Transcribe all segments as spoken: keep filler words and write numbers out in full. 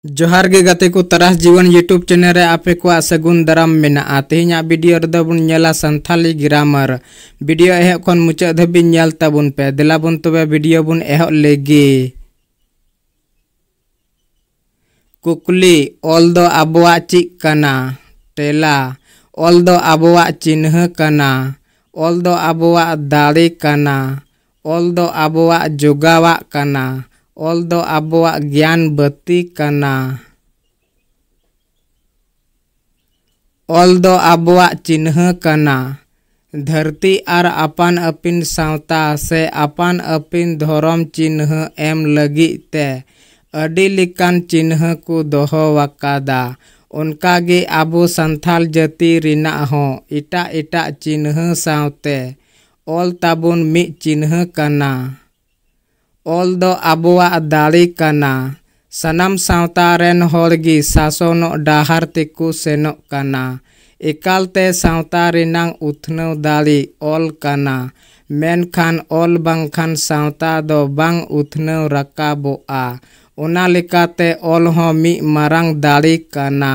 ᱡᱚᱦᱟᱨ ᱜᱮ ᱜᱟᱛᱮ ᱠᱚ, ᱛᱟᱨᱟᱥ ᱡᱤᱵᱚᱱ YouTube channel ᱨᱮ ᱟᱯᱮ ᱠᱚᱣᱟᱜ ᱥᱟᱹᱜᱩᱱ ᱫᱟᱨᱟᱢ ᱢᱮᱱᱟᱜᱼᱟ᱾ ᱛᱮᱦᱮᱧᱟᱜ video ᱨᱮᱫᱚ ᱵᱚᱱ ᱧᱮᱞᱟ ᱥᱟᱱᱛᱷᱟᱞᱤ grammar᱾ Video ᱮᱦᱚᱵ ᱠᱷᱚᱱ ᱢᱩᱪᱟᱹᱫ ᱫᱷᱟᱹᱵᱤᱡ ᱧᱮᱞ ᱛᱟᱵᱚᱱ ᱯᱮ᱾ ᱫᱮᱞᱟ ᱵᱚᱱ ᱛᱚᱵᱮ video ᱵᱚᱱ ᱮᱦᱚᱵ ᱞᱮᱜᱮ᱾ ᱠᱩᱠᱞᱤ, ᱚᱞ ᱫᱚ ᱟᱵᱚᱣᱟᱜ ᱪᱮᱫ ᱠᱟᱱᱟ? ᱛᱮᱞᱟ, ᱚᱞ ᱫᱚ ᱟᱵᱚᱣᱟᱜ ᱪᱤᱱᱦᱟᱹ ᱠᱟᱱᱟ᱾ ᱚᱞ ᱫᱚ ᱟᱵᱚᱣᱟᱜ ᱫᱟᱲᱮ ᱠᱟᱱᱟ᱾ ᱚᱞ ᱫᱚ ᱟᱵᱚᱣᱟᱜ ᱡᱚᱜᱟᱣᱟᱜ ᱠᱟᱱᱟ᱾ ᱚᱞ ᱫᱚ ᱟᱵᱚᱣᱟᱜ ᱜᱮᱭᱟᱱ ᱵᱟᱹᱛᱤ ᱠᱟᱱᱟ᱾ ᱚᱞ ᱫᱚ ᱟᱵᱚᱣᱟᱜ ᱪᱤᱱᱦᱟᱹ ᱠᱟᱱᱟ᱾ ᱫᱷᱟᱹᱨᱛᱤ ᱟᱨ ᱟᱯᱟᱱ ᱟᱹᱯᱤᱱ ᱥᱟᱶᱛᱟ ᱥᱮ ᱟᱯᱟᱱ ᱟᱹᱯᱤᱱ ᱫᱷᱚᱨᱚᱢ ᱪᱤᱱᱦᱟᱹ ᱮᱢ ᱞᱟᱹᱜᱤᱫ ᱛᱮ ᱟᱹᱰᱤ ᱞᱮᱠᱟᱱ ᱪᱤᱱᱦᱟᱹ ᱠᱚ ᱫᱚᱦᱚ ᱟᱠᱟᱫᱟ᱾ ᱚᱱᱠᱟ ᱜᱮ ᱟᱵᱚ ᱥᱟᱱᱛᱷᱟᱞ ᱡᱟᱹᱛᱤ ᱨᱮᱱᱟᱜ ᱦᱚᱸ ᱮᱴᱟᱜ ᱮᱴᱟᱜ ᱪᱤᱱᱦᱟᱹ ᱥᱟᱶᱛᱮ ᱚᱞ ᱛᱟᱵᱚᱱ ᱢᱤᱫ ᱪᱤᱱᱦᱟᱹ ᱠᱟᱱᱟ᱾ ᱚᱞ ᱫᱚ ᱟᱵᱚᱣᱟᱜ ᱫᱟᱲᱮ ᱠᱟᱱᱟ᱾ ᱥᱟᱱᱟᱢ ᱥᱟᱶᱛᱟ ᱨᱮᱱ ᱦᱚᱲ ᱜᱮ ᱥᱟᱥᱚᱱᱚᱜ ᱰᱟᱦᱟᱨ ᱛᱮᱠᱚ ᱥᱮᱱᱚᱜ ᱠᱟᱱᱟ᱾ ᱮᱠᱟᱞᱛᱮ ᱥᱟᱶᱛᱟ ᱨᱮᱱᱟᱜ ᱩᱛᱱᱟᱹᱣ ᱫᱟᱲᱮ ᱚᱞ ᱠᱟᱱᱟ, ᱢᱮᱱᱠᱷᱟᱱ ᱚᱞ ᱵᱟᱝᱠᱷᱟᱱ ᱥᱟᱶᱛᱟ ᱫᱚ ᱵᱟᱝ ᱩᱛᱱᱟᱹᱣ ᱨᱟᱠᱟᱵᱚᱜᱼᱟ᱾ ᱚᱱᱟ ᱞᱮᱠᱟᱛᱮ ᱚᱞ ᱦᱚᱸ ᱢᱤᱫ ᱢᱟᱨᱟᱝ ᱫᱟᱲᱮ ᱠᱟᱱᱟ᱾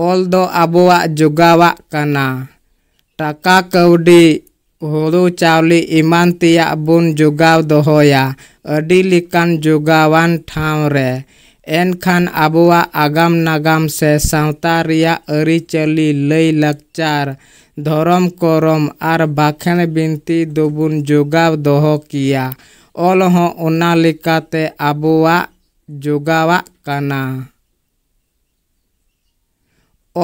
ᱚᱞ ᱫᱚ ᱟᱵᱚᱣᱟᱜ ᱡᱚᱜᱟᱣᱟᱜ ᱠᱟᱱᱟ᱾ ᱴᱟᱠᱟ ᱠᱟᱹᱣᱰᱤ, ᱦᱩᱲᱩ ᱪᱟᱣᱞᱮ ᱮᱢᱟᱱ ᱛᱮᱭᱟᱜ ᱵᱚᱱ ᱡᱚᱜᱟᱣ ᱫᱚᱦᱚᱭᱟ ᱟᱹᱰᱤ ᱞᱮᱠᱟᱱ ᱡᱚᱜᱟᱣᱟᱱ ᱴᱷᱟᱶ ᱨᱮ᱾ ᱮᱱᱠᱷᱟᱱ ᱟᱵᱚᱣᱟᱜ ᱟᱜᱟᱢ ᱱᱟᱜᱟᱢ ᱥᱮ ᱥᱟᱶᱛᱟ ᱨᱮᱭᱟᱜ ᱟᱹᱨᱤᱪᱟᱹᱞᱤ, ᱞᱟᱹᱭ ᱞᱟᱠᱪᱟᱨ, ᱫᱷᱚᱨᱚᱢ ᱠᱚᱨᱚᱢ ᱟᱨ ᱵᱟᱠᱷᱮᱬ ᱵᱤᱱᱛᱤ ᱫᱚᱵᱚᱱ ᱡᱚᱜᱟᱣ ᱫᱚᱦᱚ ᱠᱮᱭᱟ᱾ ᱚᱞ ᱦᱚᱸ ᱚᱱᱟ ᱞᱮᱠᱟᱛᱮ ᱟᱵᱚᱣᱟᱜ ᱡᱚᱜᱟᱣᱟᱜ ᱠᱟᱱᱟ᱾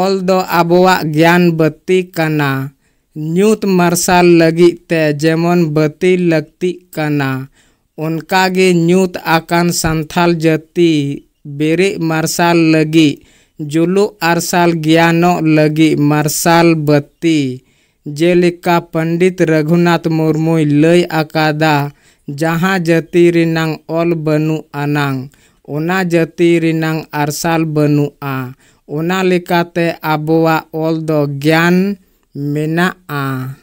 ᱚᱞ ᱫᱚ ᱟᱵᱚᱣᱟᱜ ᱜᱮᱭᱟᱱ ᱵᱟᱹᱛᱤ ᱠᱟᱱᱟ᱾ ᱧᱩᱛ ᱢᱟᱨᱥᱟᱞ ᱞᱟᱹᱜᱤᱫ ᱛᱮ ᱡᱮᱢᱚᱱ ᱵᱟᱹᱛᱤ ᱞᱟᱹᱠᱛᱤᱜ ᱠᱟᱱᱟ, ᱚᱱᱠᱟ ᱜᱮ ᱧᱩᱛ ᱟᱠᱟᱱ ᱥᱟᱱᱛᱷᱟᱞ ᱡᱟᱹᱛᱤ ᱵᱮᱨᱮᱫ ᱢᱟᱨᱥᱟᱞ ᱞᱟᱹᱜᱤᱫ, ᱡᱩᱞᱩᱜ ᱟᱨᱥᱟᱞ ᱜᱮᱭᱟᱱᱚᱜ ᱞᱟᱹᱜᱤᱫ ᱢᱟᱨᱥᱟᱞ ᱵᱟᱹᱛᱤ᱾ ᱡᱮᱞᱮᱠᱟ ᱯᱚᱱᱰᱤᱛ ᱨᱟᱹᱜᱷᱩᱱᱟᱛᱷ ᱢᱩᱨᱢᱩᱭ ᱞᱟᱹᱭ ᱟᱠᱟᱫᱟ, ᱡᱟᱦᱟᱸ ᱡᱟᱹᱛᱤ ᱨᱮᱱᱟᱝ ᱚᱞ ᱵᱟᱹᱱᱩᱜ ᱟᱱᱟᱝ, ᱚᱱᱟ ᱡᱟᱹᱛᱤ ᱨᱮᱱᱟᱝ ᱟᱨᱥᱟᱞ ᱵᱟᱹᱱᱩᱜᱼᱟ᱾ ᱚᱱᱟ ᱞᱮᱠᱟᱛᱮ ᱟᱵᱚᱣᱟᱜ ᱚᱞ ᱫᱚ ᱜᱮᱭᱟᱱ ᱢᱮᱱᱟᱜᱼᱟ᱾